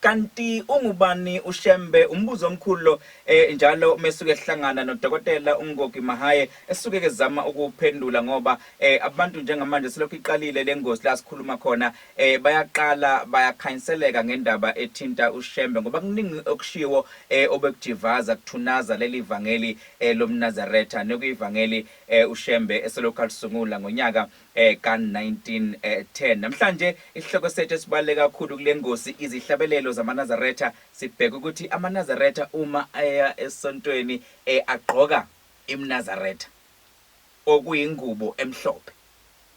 Kanti ungubani uShembe? Umbuzo omkhulu lo njalo mesuke ehlangana nodokotela uNgogi Mahaye esuke kezama ukuphendula ngoba abantu njengamanje selokhu iqalile lengozi la sikhuluma khona bayaqala bayakhanyiseleka ngendaba ethinta uShembe ngoba kuningi okushiwo obekujivaza kuthunaza leli vangeli lomNazaretha nokuyivangeli uShembe eselokhu alisungula ngonyaka ka-1910. Namhlanje isihloko sethu esibaluleke kakhulu kule ngosi izihlabelelo zamaNazaretha. Sibheka ukuthi amaNazaretha uma eya esontweni agqoka imNazaretha okuyingubo emhlophe.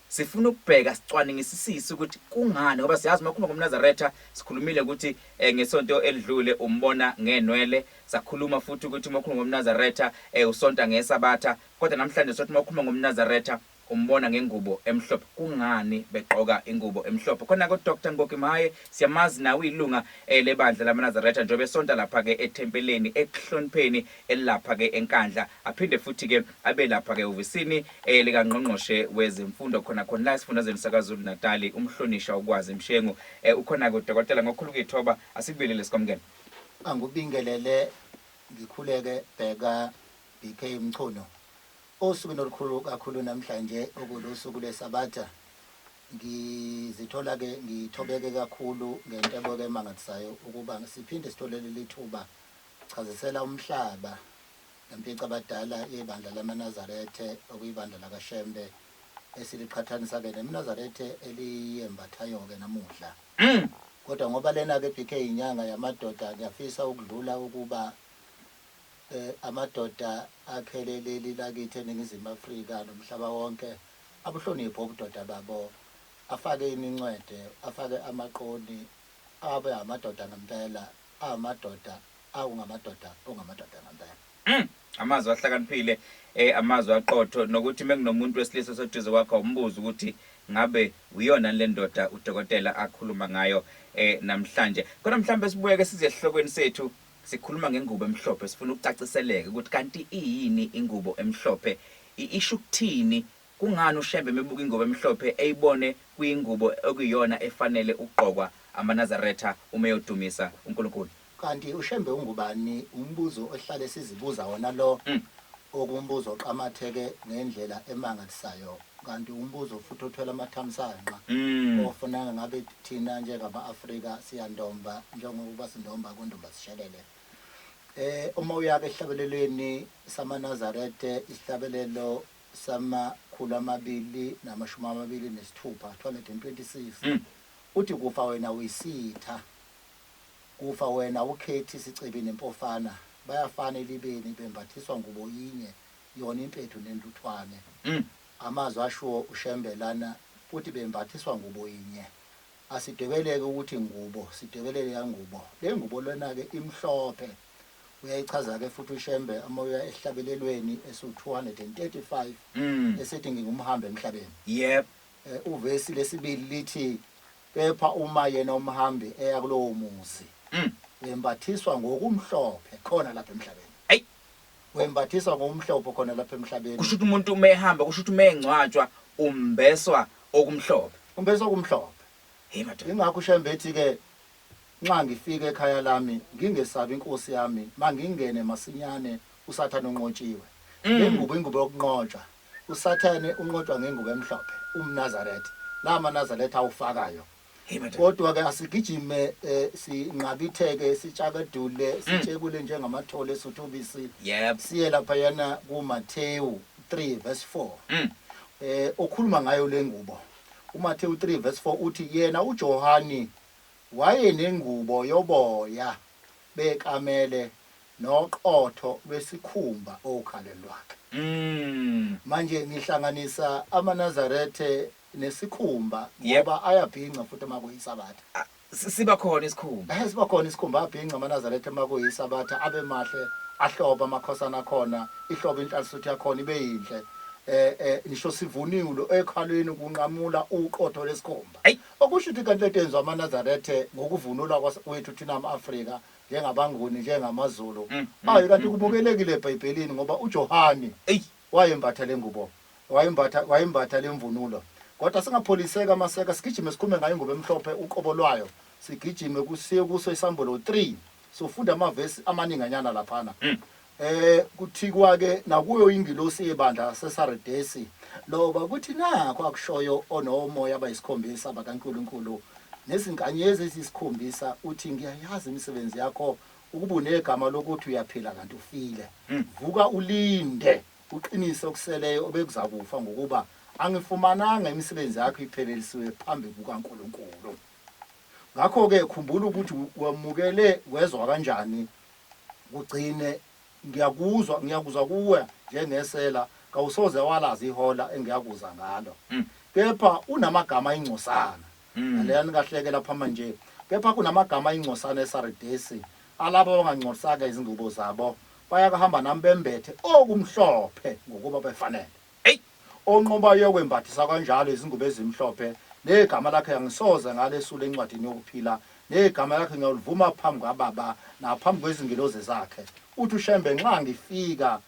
Sifuna ukubheka sicwaningisisise ukuthi kungani, ngoba siyazi uma ukhuluma ngomNazaretha sikhulumile ukuthi ngesonto elidlule umbona ngenwele, sakhuluma futhi ukuthi uma ukhuluma ngomNazaretha usonta ngeSabatha, kodwa namhlanje sothi uma ukhuluma ngomNazaretha umbona ngengubo emhlophe. Kungani begqoka ingubo emhlophe? Khona ko Dr Ngogi Mahaye siyamazi nawe, uyilunga lebandla lamaNazaretha njengoba esonta lapha ke ethempeleni ekuhlonipheni elapha ke eNkandla, aphinde futhi ke abe lapha ke ehhovisini likaNgqongqoshe wezemfundo khona khona la esifundazweni saKwaZulu Natali, umhlonishwa uKwazi Mshengu. Ukhona ke udokotela ngokukhulu ukuyithoba, asikubingelele sikwamukele. Angubingelele ngikhuleke bheka BK Mchunu. Osukwini olukhulu kakhulu namhlanje okulusuku lweSabatha, ngizithola-ke ngithobeke kakhulu ngenteboke emangalisayo ukuba siphinde sithole leli thuba chazisela umhlaba ngempicabadala yebandla lamaNazarethe okuyibandla lakaShembe esiliqhathanisa-ke nemNazarethe eliyembathayo-ke namuhla. Kodwa ngoba lena-ke BK inyanga yamadoda, ngiyafisa ukudlula ukuba Amadoda akhele leli lakithi eNingizimu Afrika nomhlaba wonke abuhloniphe ubudoda babo, afake imincwede, afake amaqoni, abe amadoda ngempela, amadoda awungamadoda ongamadoda ngempela. Amazwi ahlakaniphile, amazwi aqotho, nokuthi mekunomuntu wesilisa oseduze kwakho umbuze ukuthi ngabe uyona le ndoda udokotela akhuluma ngayo namhlanje. Kodwa mhlawumbe sibuyeke size esihlokweni sethu. Sikhuluma ngengubo emhlophe, sifuna ukucaciseleka ukuthi kanti iyini ingubo emhlophe, isho ukuthini, kungani uShembe mebuka ingubo emhlophe eyibone kuyingubo okuyiyona efanele ukugqokwa amaNazaretha uma eyodumisa uNkulunkulu. Kanti uShembe ungubani? Umbuzo esihlale sizibuza wona lo, okumbuzo oqamatheke ngendlela emangalisayo, kanti umbuzo futhi othwele amathamsanqa, ofuneka ngabe thina njengama-Afrika siyandomba njengokuba sindomba kundomba sishelele. Uma uya-ke esihlabelelweni samaNazarethe, isihlabelelo sama-226, 226, uthi kufa wena uyisitha, kufa wena ukhethi isicebi nempofana, bayafana elibeni bembathiswa ngubo inye, yona impethu nentuthwane. Amazwi ashiwo uShembe lana futhi bembathiswa ngubo yinye. Asidwebeleke ukuthi ngubo, sidwebelele yangubo. Le ngubo lena-ke imhlophe. Uyayichaza-ke futhi uShembe uma uya esihlabelelweni esu-235 esithi ngingumhambi emhlabeni. Uvesi lesibili lithi kepha uma yena umhambi eya kulowo muzi, wembathiswa ngokumhlophe khona lapha emhlabeni. Ayi. Wembathiswa ngokumhlophe khona lapha emhlabeni. Kusho ukuthi umuntu uma ehamba, kusho ukuthi uma engcwatshwa umbeswa okumhlophe. Umbeswa okumhlophe. Hey madoda. Ingakho uShembe ethi ke nxa ngifika ekhaya lami ngingesabi inkosi yami, mangingene masinyane uSathane unqotshiwe. Le ngubo ingubo yokunqotshwa. USathane unqotshwa ngengubo emhlophe, umNazaretha. La maNazaretha awufakayo. Hey madoda. Kodwa ke asigijime sinqabitheke sitshakadule sitshekule njengamathole esuthubisi. Siye laphayana kuMathewu 3 verse 4. Okhuluma ngayo le ngubo. UMathewu 3 verse 4 uthi yena uJohani wayenengubo yoboya bekamele noqotho lwesikhumba okhalweni lwakhe. Manje ngihlanganisa amaNazarethe nesikhumba ngoba ayabhinca futhi uma kuyiSabatha. Siba khona isikhumba. Siba khona isikhumba, ayabhinca amaNazaretha uma kuyiSabatha, abe mahle, ahlobe amakhosana akhona, ihlobe inhlalisuthi yakhona ibe yinhle. Ngisho sivuniwe ekhalweni kunqamula uqotho lesikhumba. Okusho ukuthi kanti lento yenziwa amaNazarethe ngokuvunula kwethu thina ama-Afrika njengabaNguni, njengamaZulu. Ayi kanti kumukelekile eBhayibhelini ngoba uJohane wayembatha le ngubo, wayembatha le mvunulo. Kodwa singapholiseka maseka sigijime sikhulume ngayo ingubo emhlophe uqobo lwayo. Sigijime kusiye kuso isambulo 3, sofunda amavesi amaninganyana laphana. Kuthikwa ke nakuyo ingilosi yebandla laseSaredesi, loba kuthi nakho akushoyo onomoya abayisikhombisa bakaNkulunkulu nezinkanyezi eziyisikhombisa, uthi ngiyayazi imisebenzi yakho, ukuba unegama lokuthi uyaphila kanti ufile. Vuka ulinde, uqinise okuseleyo obekuzakufa, ngokuba angifumananga imisebenzi yakho iphelelisiwe phambi kukaNkulunkulu. Ngakho-ke khumbula ukuthi wamukele wezwa kanjani, kugcine. Ngiyakuzwa, ngiyakuzwa kuwe njengesela, kawusoze walazi ihola engiyakuza ngalo. Kepha unamagama ayingcosana. Lalelani kahleke lapha manje. Kepha kunamagama ayingcosana eSaredesi, alabo abangangcolisanga izingubo zabo, bayakuhamba nami bembethe okumhlophe, ngokuba befanele. Eyi! Onqobayo uyokwembathisa kanjalo izingubo ezimhlophe, negama lakhe angisoze ngalesula encwadini yokuphila, negama lakhe ngiyolivuma phambi kwaBaba naphambi kwezingilozi zakhe. Uthi uShembe, nxa ngifika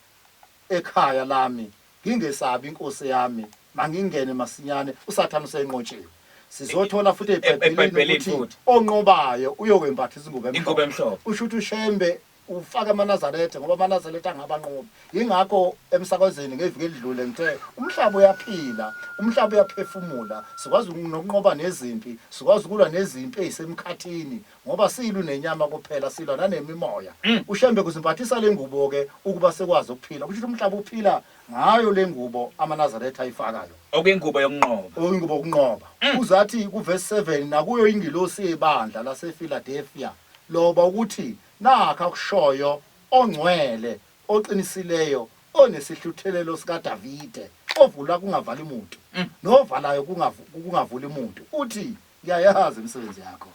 ekhaya lami, ngingesabi inkosi yami, mangingene masinyane, uSathane usenqotshiwe. Sizothola futhi eBhayibhelini eBhayibhelini ukuthi futhi. onqobayo uyokwembatha izingubo Ingubo emhlophe. emhlophe. Kusho ukuthi uShembe ufaka amaNazaretha, ngoba amaNazaretha angabanqobi. Yingakho emsakazweni ngeviki elidlule ngithe umhlaba uyaphila, umhlaba uyaphefumula, sikwazi nokunqoba nezimpi, sikwazi ukulwa nezimpi ezisemkhathini, ngoba silwi nenyama kuphela, silwa nanemimoya. UShembe kuzimbathisa le ngubo-ke ukuba sikwazi ukuphila. Kusho ukuthi umhlaba uphila ngayo le ngubo amaNazaretha ayifakayo. Okuyingubo yokunqoba. Okuyingubo yokunqoba. Uzathi kuvesi 7, nakuyo ingilosi yebandla laseFiladelfiya loba ukuthi Nakhu akushoyo ongcwele, oqinisileyo, onesihluthelelo sikaDavide, ovula kungavali muntu, novalayo kungavuli muntu, uthi, Ngiyayazi imisebenzi yakho.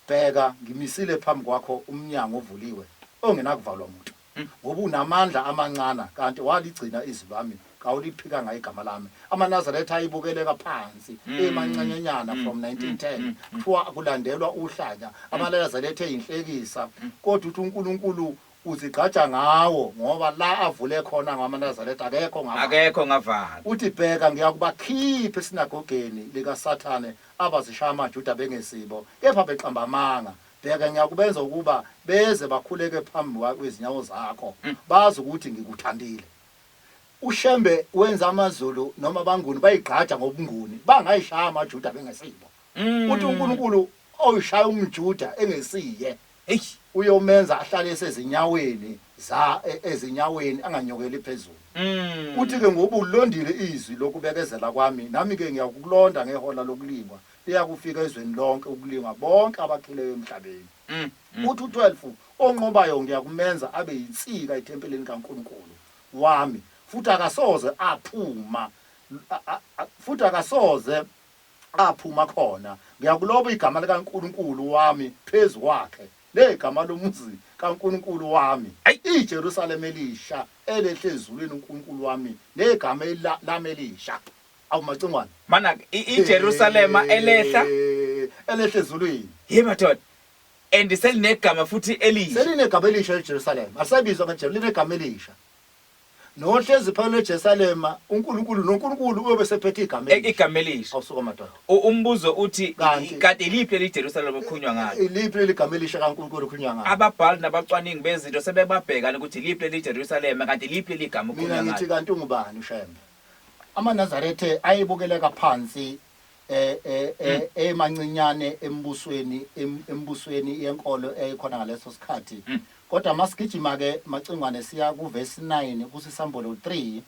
Bheka, ngimisile phambi kwakho umnyango ovuliwe, ongenakuvalwa muntu, ngoba unamandla amancana, kanti waligcina izwi lami, kawuliphikanga igama lami. AmaNazaretha ayibukeleka phansi, emancanyanyana from 1910, kuthiwa kulandelwa uhlanya. AmaNazaretha eyinhlekisa, kodwa uthi uNkulunkulu uzigqaja ngawo, ngoba la avule khona ngamaNazaretha akekho ngavala. Akekho ngavala. Uthi bheka, ngiyakubakhipha esinagogeni likaSathane abazishaya amaJuda bengesibo, kepha beqamba amanga. Bheka, ngiyakubenza ukuba beze bakhuleke phambi kwezinyawo zakho, bazi ukuthi ngikuthandile. UShembe wenza amaZulu noma abaNguni bayigqaja ngobuNguni, bangayishaya amaJuda bengesibo. Uthi uNkulunkulu oyishaya umJuda engesiye, uyomenza ahlale esezinyaweni za ezinyaweni anganyokeli phezulu. Uthi-ke ngoba ulondile izwi lokubekezela kwami, nami-ke ngiyakukulonda ngehola lokulingwa, liyakufika ezweni lonke ukulingwa bonke abakhileyo emhlabeni. Uthi u-12, onqobayo ngiyakumenza abe yinsika ethempelini kaNkulunkulu wami, futhi akasoze aphuma, futhi akasoze aphuma khona. Ngiyakuloba igama likaNkulunkulu wami phezu kwakhe, negama lomuzi kaNkulunkulu wami, iJerusalema elisha elehle ezulwini uNkulunkulu wami, negama lami elisha. Awu Macingwane. Mana iJerusalema elehla elehla ezulwini. Ye madoda. And selinegama futhi elisha. Selinegama elisha eJerusalema. Alisabizwa ngeJerusalema, linegama elisha. Nohlezi phakathi eJerusalema uNkulunkulu noNkulunkulu uyobe sephethe igama elisha. Igama elisha. Awusuka madoda. Umbuzo uthi kanti iliphi leli Jerusalema okukhulunywa ngalo? Iliphi leli gama elisha kaNkulunkulu okukhulunywa ngalo? Ababhali nabacwaningi bezinto sebebabhekana ukuthi iliphi leli Jerusalema kanti iliphi leli gama okukhulunywa ngalo. Mina ngithi kanti ungubani uShembe? AmaNazarethe ayebukeleka phansi emancinyane embusweni embusweni yenkolo eyayikhona ngaleso sikhathi. Kodwa masigijima ke Macingwane siya kuvesi 9 kusisambulo 3,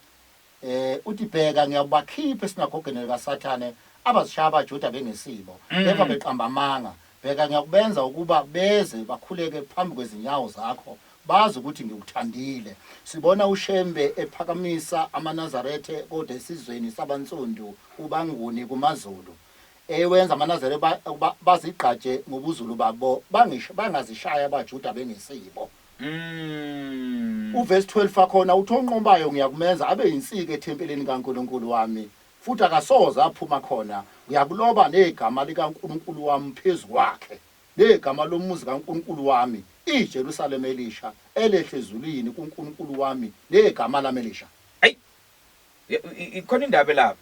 uthi bheka ngiyakubakhipha esinagogeni likaSathane abazishaya abaJuda bengesibo, kepha beqamba amanga. Bheka ngiyakubenza ukuba beze bakhuleke phambi kwezinyawo zakho, bazi ukuthi ngikuthandile. Sibona uShembe ephakamisa amaNazarethe kodwa esizweni sabaNsundu ubaNguni kumaZulu. Ewenza amaNazarethe ukuba bazigqaje ngobuZulu babo, bangazishayi abaJuda bengesibo. Uvesi 12 wakhona uthi onqobayo ngiyakumenza abe yinsika ethempelini kaNkulunkulu wami, futhi akasoze aphuma khona, ngiyakuloba negama likaNkulunkulu wami phezu kwakhe, negama lomuzi kaNkulunkulu wami, iJerusalema elisha, elehla ezulwini kuNkulunkulu wami, negama lami elisha. Ayi, ikhona indaba elapha.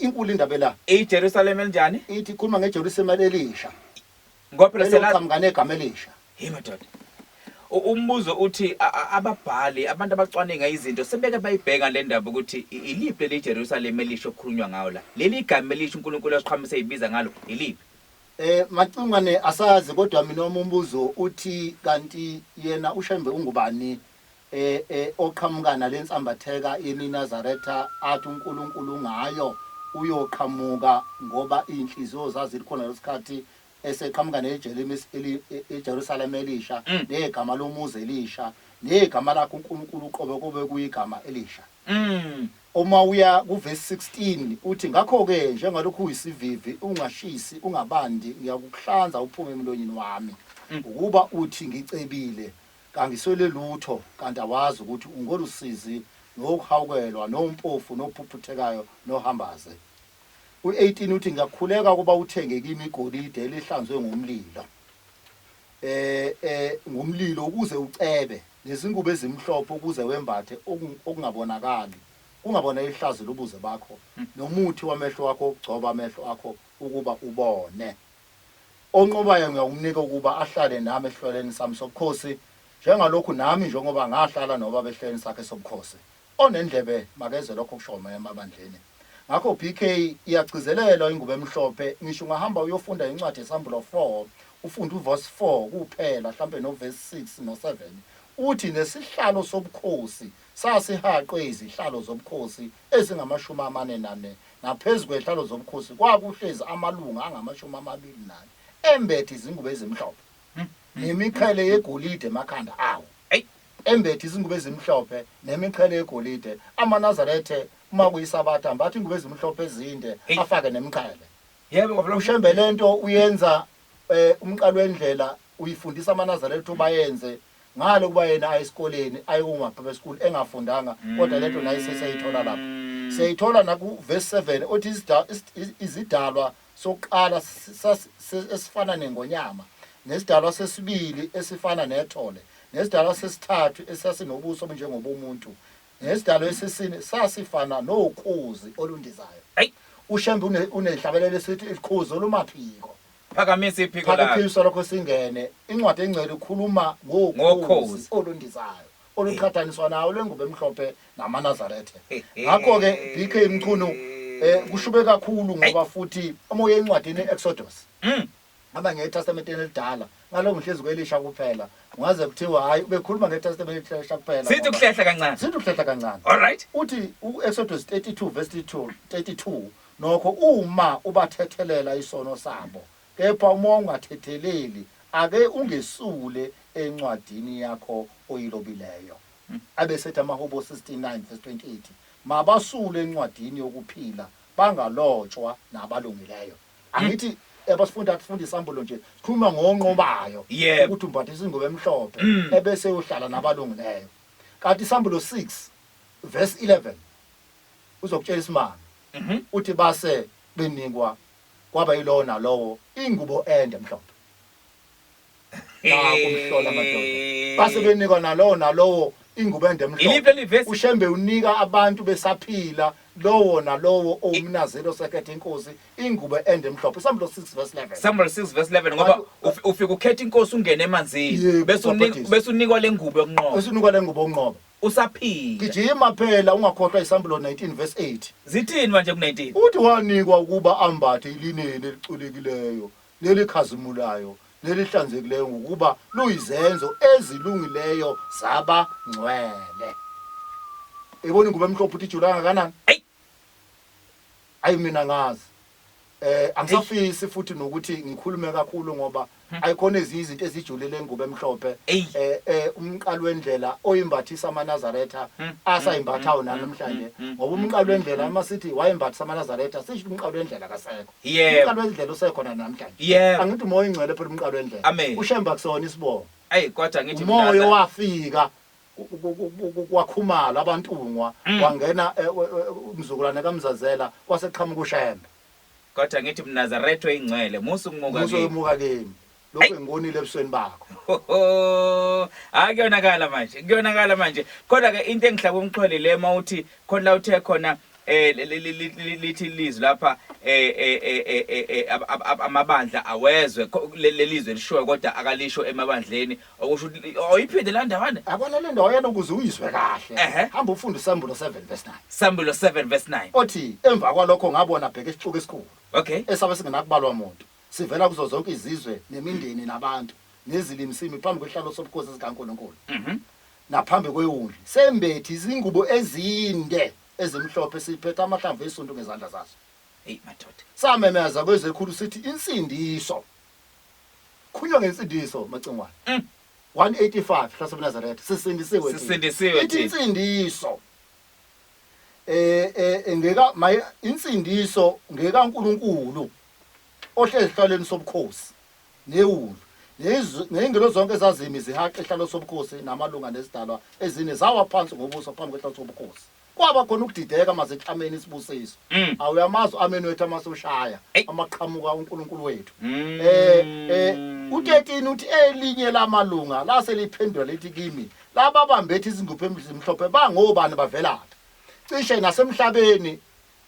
Inkulu indaba ela. IJerusalema elinjani? Ithi ikhuluma ngeJerusalema elisha. Ngoba phela sela Eloqhamuka negama elisha. Hey madoda. Umbuzo uthi ababhali abantu abacwaninga izinto sebeke bayibheka le ndaba ukuthi iliphi leli Jerusalem elisha okukhulunywa ngawo la. Leli gama elisha uNkulunkulu asiqhamusa eyibiza ngalo iliphi? Macingwane asazi kodwa mina wami umbuzo uthi kanti yena uShembe ungubani oqhamuka nalensambatheka yeNazaretha athi uNkulunkulu ngayo uyoqhamuka ngoba inhliziyo zazilikhona lesikhathi eseqhamuka neJerusalem elisha negama lomuzi elisha negama lakhe uNkulunkulu uqobo kube kuyigama elisha. Uma uya kuverse 16 uthi ngakho-ke njengalokhu uyisivivi ungashisi ungabandi ngiyakukuhlanza uphume emlonyeni wami. Ukuba uthi ngicebile kangiswele lutho kanti awazi ukuthi ungolusizi nokuhawukelwa nompofu nophuphuthekayo nohambaze. U-18 uthi ngiyakhuleka ukuba uthenge kimi igolide elihlanzwe ngomlilo. Ngomlilo ukuze ucebe nezingubo ezimhlophe ukuze wembathe okungabonakali kungabona ihlazo lobuze bakho nomuthi wamehlo akho okugcoba amehlo akho ukuba ubone. Onqobayo ngiyakumnika ukuba ahlale nami esihlweleni sami sobukhosi njengalokhu nami njengoba ngahlala nobaba esihleleni sakhe sobukhosi. Onendlebe makezwe lokho okushiwo uMoya emabandleni. Ngakho BK iyagcizelelwa ingubo emhlophe ngisho ungahamba uyofunda incwadi yeSambulo 4 ufunde uverse 4 kuphela hlampe noverse 6 no7 uthi nesihlalo sobukhosi sasihaqwe izihlalo zobukhosi ezingamashumi amane nane naphezu kwezihlalo zobukhosi kwakuhlezi amalunga angamashumi amabili nane embethe izingubo ezimhlophe nemiqhele yegolide emakhanda awo. Embethe izingubo ezimhlophe nemiqhele yegolide. AmaNazarethe uma kuyiSabatha ambatha ingubo ezimhlophe ezinde afake nemiqhele. Yebo ngoba uShembe lento uyenza umqalo wendlela uyifundisa amaNazaretha ubayenze ngalo kuba yena aye esikoleni aye kuma-private school engafundanga kodwa lento naye seseyithola lapho. Siyayithola naku verse 7 othi izidalwa sokuqala esifana nengonyama nesidalwa sesibili esifana nethole nesidalwa sesithathu esasinobuso obunjengobomuntu nesidalwa esesine sasifana nokhozi olundizayo. UShembe unehlabelelo esithi ikhozi olumaphiko. Phakamisa iphiko lakho. Phakamisa lokho singene. Incwadi engcwele ikhuluma ngokhozi olundizayo oluqhathaniswa nawo lwengubo emhlophe namaNazaretha. Ngakho-ke BK Mchunu kushube kakhulu ngoba futhi uma uye encwadini Exodus aba ngeTestamenteni elidala ngaloko ngihlezi kwelisha kuphela ungaze kuthiwa hayi ubekhuluma ngeTestament elisha kuphela. Sithi ukuhlehla kancane. Sithi ukuhlehla kancane. All right. Uthi uExodus 32 verse 32 nokho uma ubathethelela isono sabo kepha uma ungathetheleli ake ungesule encwadini yakho oyilobileyo. Abesethi amaHubo 69 verse 28 mabasule encwadini yokuphila bangalotshwa nabalungileyo. Angithi abasifunda kufunda isambulo nje sikhuluma ngonqobayo ukuthi umbathisa ingubo emhlophe ebese uhlala nabalungileyo. Kanti isambulo 6 verse 11 uzokutshela isimanga. Uthi base benikwa kwaba yilowo nalowo ingubo ende emhlophe. Nakumhlola madoda. Base benikwa nalowo nalowo ingubo ende emhlophe. Iliphi leli verse? uShembe unika abantu besaphila lowo nalowo owumnazeli osekhethe inkosi ingubo ende emhlophe. Isambulo 6 verse 11. Sambulo 6 verse 11 ngoba ufika ukhetha inkosi ungene emanzini bese unikwa bese unikwa lengubo yokunqoba. Bese unikwa lengubo yokunqoba. Usaphila. Gijima phela ungakhohlwa isambulo 19 verse 8. Zithini manje ku-19? Uthi wanikwa ukuba ambathe ilineni eliculekileyo nelikhazimulayo nelihlanzekileyo ngokuba luyizenzo ezilungileyo zabangcwele. Ebona ingubo emhlophe uthi ijula kangakanani? Ayi. Ayi mina ngazi. Angisafisi futhi nokuthi ngikhulume kakhulu ngoba ayikhona ezinye izinto ezijulile engubo emhlophe. Umqalo wendlela oyimbathisa amaNazaretha asayimbathayo namhlanje ngoba umqalo wendlela uma sithi wayimbathisa amaNazaretha sisho umqalo wendlela kasekho. Umqalo wendlela usekhona namhlanje. Angithi umoya ingcwele phela umqalo wendlela. UShembe akusona isibongo. Ayi kodwa ngithi umoya wafika kwakhumala abantungwa wangena umzukulwane kaMzazela kwaseqhamuka uShembe. Kodwa ngithi mNazaretha oyingcwele musa ukumuka kimi. Musa ukumuka kimi. Lokho engikonile ebusweni bakho. Hayi kuyonakala manje. Kuyonakala manje. Kodwa ke into engihlaba umxhwele le mawuthi khona la uthe khona Lithi ilizwi lapha amabandla awezwe lelizwe lishoyo kodwa akalisho emabandleni, okusho ukuthi oyiphinde la ndawana. Yabona le ndawo yena ukuze uyizwe kahle. Hamba ufunde uSambulo 7 verse 9. Sambulo 7 verse 9. Othi emva kwalokho ngabona bheka isixuku esikhulu. Esabe singenakubalwa muntu. Sivela kuzo zonke izizwe nemindeni nabantu nezilimi simi phambi kwesihlalo sobukhosi sikaNkulunkulu. Naphambi kwewundlu. Sembethe izingubo ezinde ezimhlophe siphethe amahlamvu esundu ngezandla zaso. Hey madoda. Samemeza kwezekhulu sithi insindiso. Khunywa ngensindiso Macingwane. 185 hlaseBenazaretha sisindisiwe thina. Sisindisiwe Ithi thina. insindiso ngeka maye insindiso ngekaNkulunkulu ohlezi esihlalweni sobukhosi newundlu nezingelosi zonke ezazimi zihaqa isihlalo sobukhosi namalunga nezidalwa ezine zawa phansi ngobuso phambi kwesihlalo sobukhosi. Kwaba khona ukudideka mazithi amen isibusiso. Awuyamazi amen wethu amasoshaya amaqhamuka uNkulunkulu wethu. U13 uthi elinye lamalunga lase liphendula lithi kimi laba bambethe izingubo ezimhlophe bangobani bavelaphi? Cishe nasemhlabeni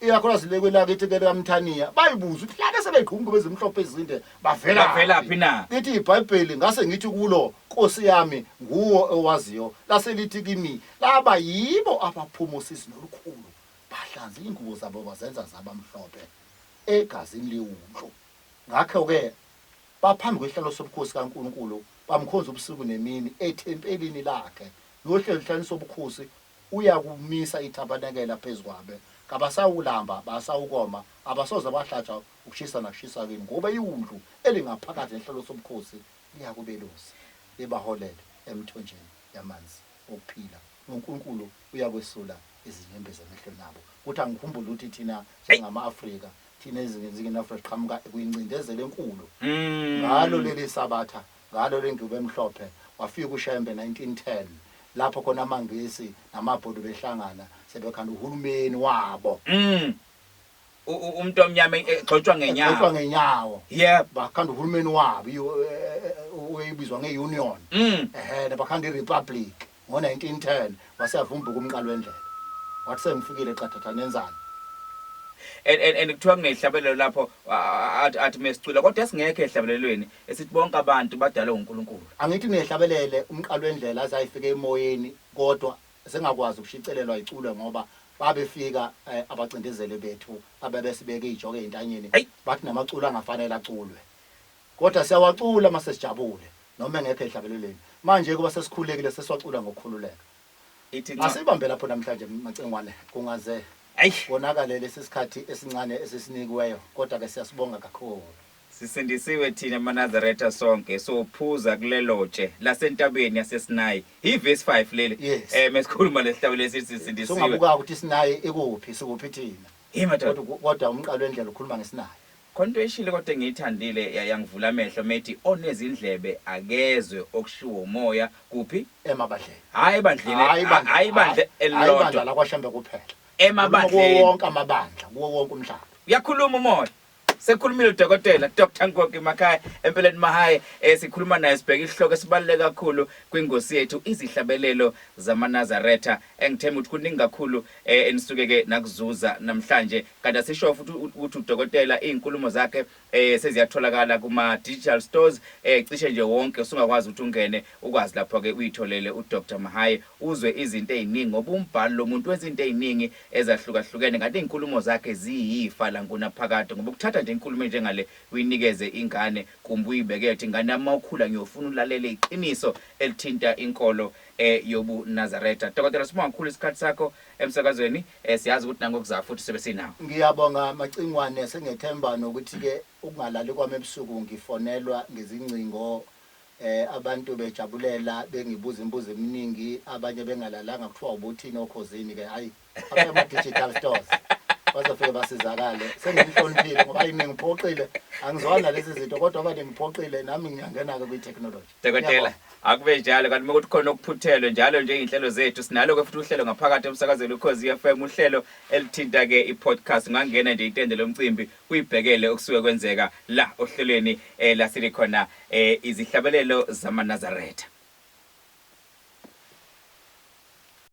ikakhulukazi le kwelakithi ke likaMthaniya bayibuza ukuthi laba sebegqoka ingubo ezimhlophe ezinde bavelaphi? Bavelaphi na? Lithi iBhayibheli ngase ngithi kulo Nkosi yami nguwo owaziyo lase lithi kimi laba yibo abaphuma osizini olukhulu bahlanza ingubo zabo bazenza zaba mhlophe egazini lewundlu. Ngakho ke baphambi kwesihlalo sobukhosi kaNkulunkulu bamkhonza ubusuku nemini ethempelini lakhe nohleli esihlalweni sobukhosi uyakumisa ithabanekela phezu kwabe kabasawulamba basawukoma abasoze bahlatshwa ukushisa nakushisa kini ngoba iwundlu elingaphakathi nesihlalo sobukhosi liyakubelusa libaholele emithonjeni yamanzi okuphila noNkulunkulu uyakwesula izinyembezi emehlweni abo. Kuthi angikhumbule ukuthi thina njengama-Afrika thina ezingezinye Afrika siqhamuka kwincindezelo enkulu ngalo leli sabatha ngalo lengubo emhlophe wafika uShembe 1910 lapho khona amaNgisi namabhodo behlangana sebekhanda uhulumeni wabo. Umuntu omnyama egxotshwa ngenyawo. Egxotshwa ngenyawo. Bakhanda uhulumeni wabo oyibizwa ngeunion. Ehhe bakhanda irepublic ngo-1910 waseyavumbuka umqalo wendlela. Wathi sengifikile qathatha nenzani. And kuthiwa kunehlabelelo lapho athi mesicula kodwa esingekho ehlabelelweni esithi bonke abantu badalwe uNkulunkulu. Angithi kunehlabelele umqalo wendlela azayifika emoyeni kodwa sengakwazi ukushicelelwa iculwe ngoba babefika abacindezeli bethu ababesibeke ijoke ezintanyeni bathi namaculo angafanele aculwe. Kodwa siyawacula mase sijabule noma engekho ehlabelelweni. Manje kuba sesikhulekile sesiwacula ngokukhululeka. Asibambe lapho namhlanje Macingwane kungaze konakale lesi sikhathi esincane esisinikiweyo kodwa ke siyasibonga kakhulu. Sisindisiwe thina maNazaretha sonke sophuza kulelotshe lasentabeni yaseSinayi. Ivesi 5 leli. Yes. Mesikhuluma lesihlabelo lesithi sisindisiwe. Sungabuka ukuthi iSinayi ikuphi, sikuphi thina. Hey madoda. Kodwa umqalo wendlela ukhuluma ngeSinayi. Khona into eshile kodwa engiyithandile yangivula amehlo methi onezindlebe akezwe okushiwo umoya kuphi? Emabandleni. Hayi ebandleni, hayi ibandla elilodwa. Hayi ibandla lakwaShembe kuphela. Emabandleni. Kuwo wonke amabandla, kuwo wonke umhlaba. Uyakhuluma umoya. Sekhulumile udokotela Dr Nkoki Makhaya empeleni Mahaye sikhuluma naye sibheka isihloko esibaluleke kakhulu kwingosi yethu izihlabelelo zamaNazaretha engithemba ukuthi kuningi kakhulu enisuke ke nakuzuza namhlanje kanti asisho futhi ukuthi udokotela izinkulumo zakhe seziyatholakala kuma digital stores cishe nje wonke usungakwazi ukuthi ungene ukwazi lapho ke uyitholele uDr Mahaye uzwe izinto eziningi ngoba umbhalo lo muntu wenza izinto eziningi ezahlukahlukene kanti izinkulumo zakhe ziyifa langunaphakade ngoba ukuthatha nje inkulumo enjengale uyinikeze ingane kumbe uyibeke uthi ingane yami mawukhula ngiyofuna ulalele iqiniso elithinta inkolo yobuNazaretha. Dokotela sibonga kakhulu isikhathi sakho emsakazweni siyazi ukuthi nangokuzayo futhi sobe sinawo. Ngiyabonga Macingwane sengethemba nokuthi ke ukungalali kwami ebusuku ngifonelwa ngezingcingo abantu bejabulela bengibuza imibuzo eminingi abanye bengalalanga kuthiwa ubuthini okhozini ke hayi ama digital stores bazofike basizakale sengimhloniphile ngoba hayi ningiphoxile angizwani nalezi zinto kodwa ngoba ningiphoxile nami ngiyangena ke kwi technology. Dokotela akube njalo kanti uma kuthi khona okuphuthelwe njalo nje izinhlelo zethu sinalo ke futhi uhlelo ngaphakathi emsakazweni Ukhozi FM uhlelo elithinta ke i-podcast ungangena nje itende lomcimbi uyibhekele okusuke kwenzeka la ohlelweni la silikhona izihlabelelo zamaNazaretha.